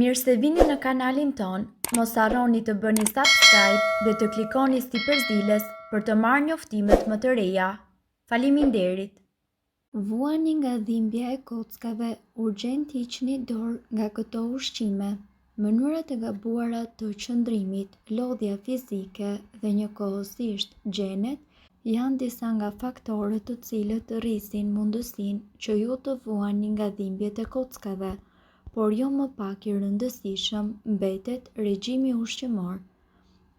Mirë se vini në kanalin tonë, mos harroni të bëni subscribe dhe të klikoni sipër ziles për të marrë njoftimet më të reja. Faleminderit! Vuani nga dhimbja e kockave, urgjent hiqni dorë nga këto ushqime. Mënyrat e gabuara të qëndrimit, lodhja fizike dhe njëkohësisht gjenet janë disa nga faktorët të cilët rrisin mundësinë që ju të vuani nga dhimbjet e kockave. Por jo më pak i rëndësishëm mbetet regjimi ushqimor.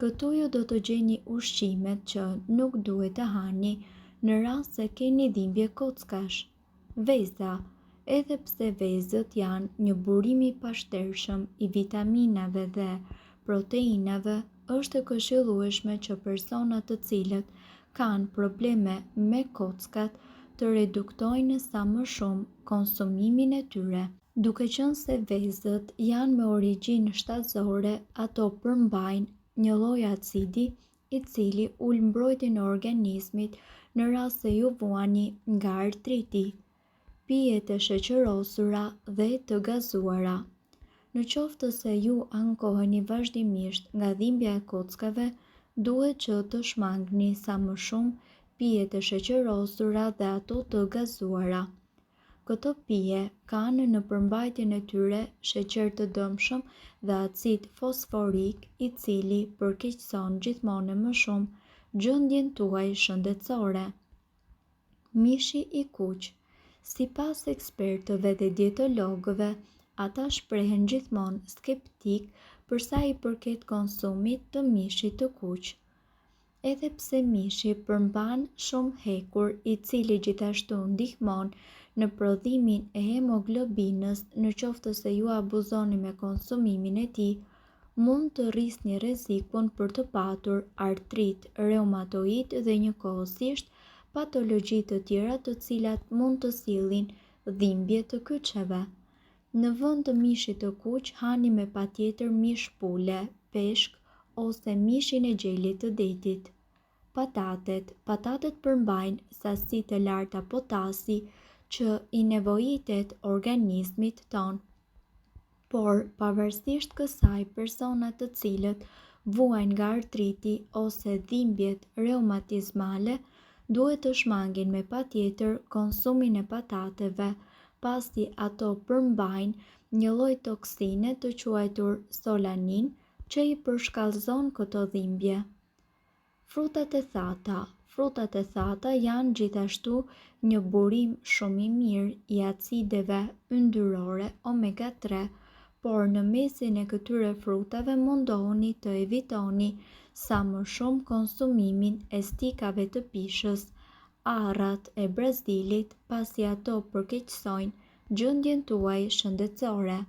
Këtu ju do të gjeni ushqimet që nuk duhet të hani në rast se keni dhimbje kockash. Veza, edhe pse vezët janë një burim i pashtershëm i vitaminave dhe proteinave, është e këshillueshme që personat të cilët kanë probleme me kockat të reduktojnë sa më shumë konsumimin e tyre. Duke qenë se vezët janë me origjinë shtazore, ato përmbajnë një lloj acidi i cili ul mbrojtjen e organizmit në rast se ju vuani nga artriti. Pijet e sheqerosura dhe të gazuara. Në qoftë se ju ankoheni vazhdimisht nga dhimbja e kockave, duhet që të shmangni sa më shumë pijet e sheqerosura dhe ato të gazuara. Këto pije kanë në përmbajtjen e tyre sheqer të dëmshëm dhe acid fosforik i cili përkeqëson gjithmonë e më shumë gjendjen tuaj shëndetësore. Mishi i kuq. Sipas ekspertëve dhe dietologëve, ata shprehen gjithmonë skeptikë për sa i përket konsumit të mishit të kuq. Edhe pse mishi përmban shumë hekur, i cili gjithashtu ndihmon në prodhimin e hemoglobinës në qoftë se ju abuzoni me konsumimin e tij, mund të rrisni rrezikun për të patur artrit reumatoid dhe njëkohësisht patologji të tjera të cilat mund të sjellin dhimbje të kyçeve. Në vend të mishit të kuq hani me patjetër mish pule, peshk ose mishin e gjelit të detit. Patatet, Patatet përmbajnë sasi të larta potasi që i nevojitet organizmit tonë. Por, pavarësisht kësaj, personat të cilët vuajnë nga artriti ose dhimbjet reumatizmale duhet të shmangin me patjetër konsumin e patateve, pasi ato përmbajnë një lloj toksine të quajtur solanin që i përshkallëzon këto dhimbje. Frutat e thata, Frutat e thata janë gjithashtu një burim shumë i mirë i acideve yndyrore omega 3, por në mesin e këtyre frutave mundohuni të evitoni sa më shumë konsumimin e stikave të pishës, arrat e Brazilit, pasi ato përkeqësojnë gjendjen tuaj shëndetësore.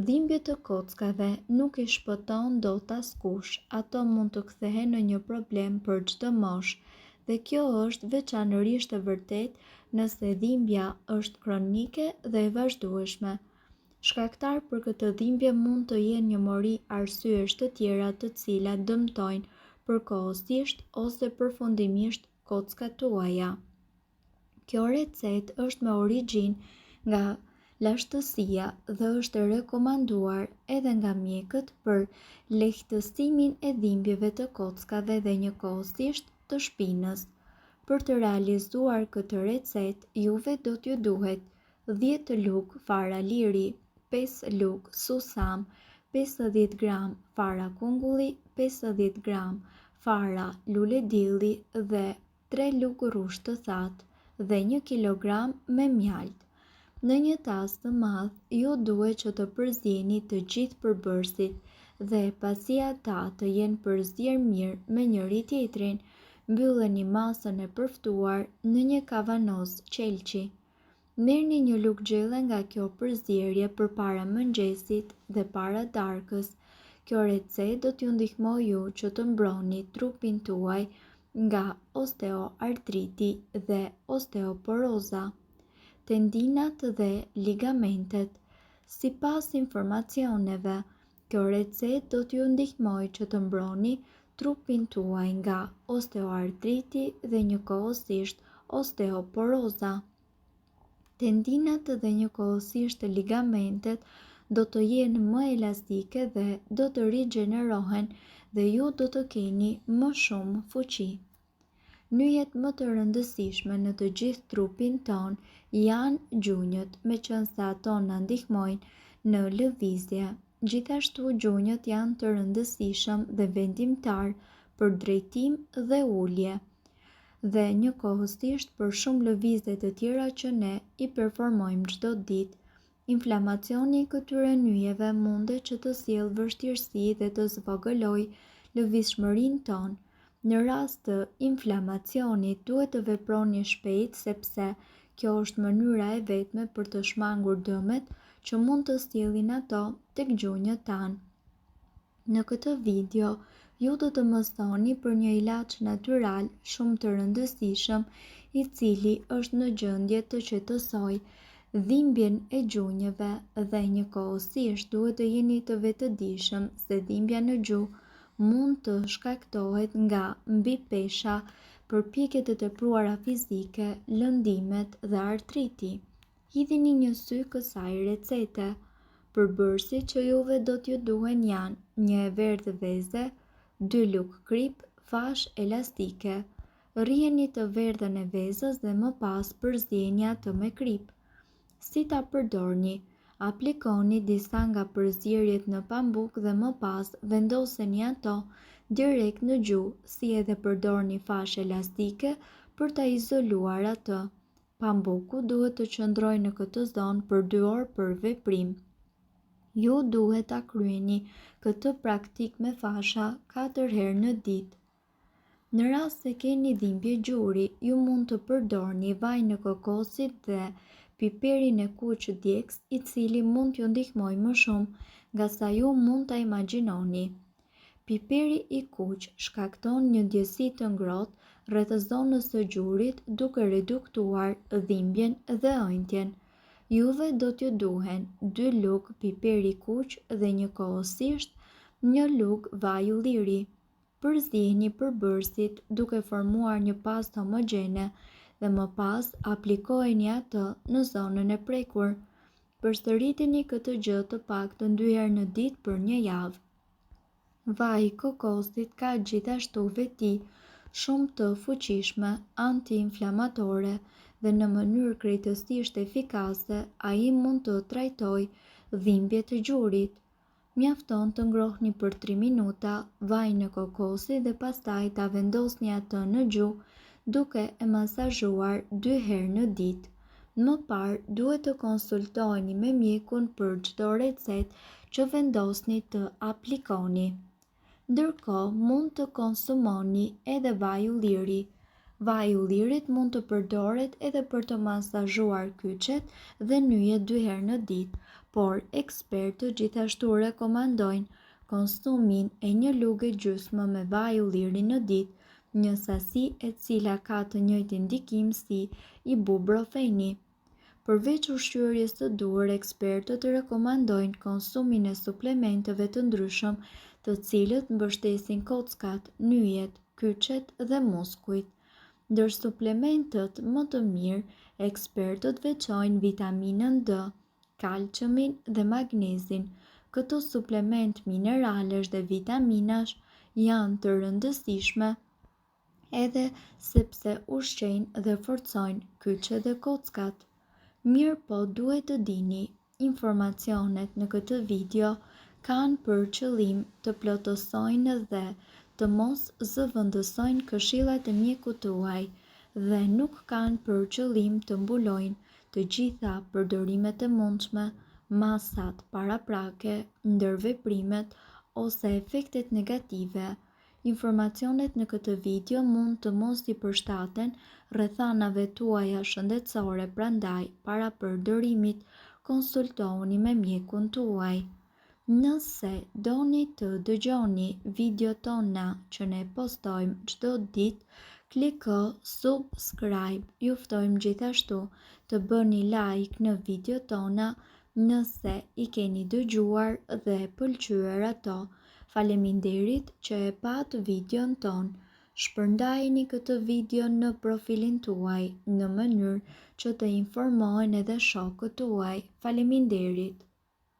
Dhimbjet të kockave nuk i shpëton dot askush, ato mund të kthehen në një problem për çdo moshë dhe kjo është veçanërisht e vërtetë nëse dhimbja është kronike dhe e vazhdueshme. Shkaktar për këtë dhimbje mund të jenë një mori arsyesh të tjera të cilat dëmtojnë përkohësisht ose përfundimisht kockat tuaja. Kjo recetë është me origjinë nga lashtësia dhe është e rekomanduar edhe nga mjekët për lehtësimin e dhimbjeve të kockave dhe njëkohësisht të shpinës. Për të realizuar këtë recetë, juve do t'ju duhet 10 lugë fara liri, 5 lugë susam, 50 gram fara kungulli, 50 gram fara luledielli dhe 3 lugë rrush të thatë dhe 1 kilogram me mjaltë. Në një tas të madh, ju duhet që të përzieni të gjithë përbërësit dhe pasi ata të jenë përzier mirë me njëri tjetrin, mbylleni masën e përftuar në një kavanoz qelqi. Merrni një lugë gjelle nga kjo përzierje përpara mëngjesit dhe para darkës. Kjo recetë do t'ju ndihmojë ju që të mbroni trupin tuaj nga osteoartriti dhe osteoporoza, tendinat dhe ligamentet. Sipas informacioneve, kjo recetë do t'ju ndihmojë që të mbroni trupin tuaj nga osteoartriti dhe njëkohësisht osteoporoza. Tendinat dhe njëkohësisht ligamentet do të jenë më elastike dhe do të rigjenerohen dhe ju do të keni më shumë fuqi. Nyjet më të rëndësishme në të gjithë trupin tonë janë gjunjët, meqenëse ato na ndihmojnë në lëvizje. Gjithashtu gjunjët janë të rëndësishëm dhe vendimtarë për drejtim dhe ulje dhe njëkohësisht për shumë lëvizje të tjera që ne i performojmë çdo ditë. Inflamacioni i këtyre nyjeve mundet që të sjellë vështirësi dhe të zvogëlojë lëvizshmërinë tonë. Në rast të inflamacionit duhet të veproni shpejt sepse kjo është mënyra e vetme për të shmangur dëmet që mund të sjellin ato tek gjunjët tanë. Në këtë video, ju do të mësoni për një ilaç natyral shumë të rëndësishëm, i cili është në gjendje të qetësojë dhimbjen e gjunjëve dhe njëkohësisht duhet të jeni të vetëdijshëm se dhimbja në gju mund të shkaktohet nga mbipesha, përpjekjet e tepruara fizike, lëndimet dhe artriti. Hidhini një sy kësaj recete. Përbërësit që juve do t'ju duhen janë një e verdhë veze, dy lugë kripë, fashë elastike. Rriheni të verdhën e vezës dhe më pas përzieni atë me kripë. Si ta përdorni? Aplikoni disa nga përzierjet në pambuk dhe më pas vendoseni ato direkt në gju, si edhe përdorni fashë elastike për ta izoluar atë. Pambuku duhet të qëndrojë në këtë zonë për dy orë për veprim. Ju duhet ta kryeni këtë praktikë me fasha katër herë në ditë. Në rast se keni dhimbje gjuri, ju mund të përdorni vajin e kokosit dhe piperin e kuq djegës, i cili mund t'ju ndihmojë më shumë nga sa ju mund ta imagjinoni. Piperi i kuq shkakton një ndjesi të ngrohtë rreth zonës së gjurit duke reduktuar dhimbjen dhe ënjtjen. Juve do t'ju duhen dy lugë piper i kuq dhe njëkohësisht një lugë vaj ulliri. Përzieni përbërësit duke formuar një pastë homogjene dhe më pas aplikojeni atë në zonën e prekur. Përsëriteni këtë gjë të paktën dy herë në ditë për një javë. Vaji i kokosit ka gjithashtu veti shumë të fuqishme anti-inflamatore dhe në mënyrë krejtësisht efikase ai mund të trajtojë dhimbjet e gjurit. Mjafton të ngrohni për tri minuta vajin e kokosit dhe pastaj ta vendosni atë në gju duke e masazhuar dy herë në ditë. Më parë duhet të konsultoheni me mjekun për çdo recetë që vendosni të aplikoni. Ndërkohë, mund të konsumoni edhe vaj ulliri. Vaji i ullirit mund të përdoret edhe për të masazhuar kyçet dhe nyjet dy herë në ditë, por ekspertët gjithashtu rekomandojnë konsumin e një luge gjysmë me vaj ulliri në ditë një sasi e cila ka të njëjtin ndikim si ibuprofeni. Përveç ushqyerjes së duhur, ekspertët rekomandojnë konsumin e suplementeve të ndryshëm, të cilët mbështesin kockat, nyjet, kyçet dhe muskujt. Ndër suplementët më të mirë, ekspertët veçojnë vitaminën D, kalciumin dhe magnezin. Këto suplementë mineralesh dhe vitaminash janë të rëndësishme edhe sepse ushqejnë dhe forcojnë kyçet dhe kockat. Mirëpo duhet të dini, informacionet në këtë video kanë për qëllim të plotësojnë dhe të mos zëvendësojnë këshillat e mjekut tuaj dhe nuk kanë për qëllim të mbulojnë të gjitha përdorimet e mundshme, masat paraprake, ndërveprimet ose efektet negative. Informacionet në këtë video mund të mos i përshtaten rrethanave tuaja shëndetësore prandaj para përdorimit konsultohuni me mjekun tuaj. Nëse doni të dëgjoni videot tona që ne postojmë çdo ditë, kliko subscribe. Ju ftojmë gjithashtu të bëni like në videot tona nëse i keni dëgjuar dhe pëlqyer ato. Faleminderit që e patë videon tonë. Shpërndajeni këtë video në profilin tuaj në mënyrë që të informohen edhe shokët tuaj. Faleminderit!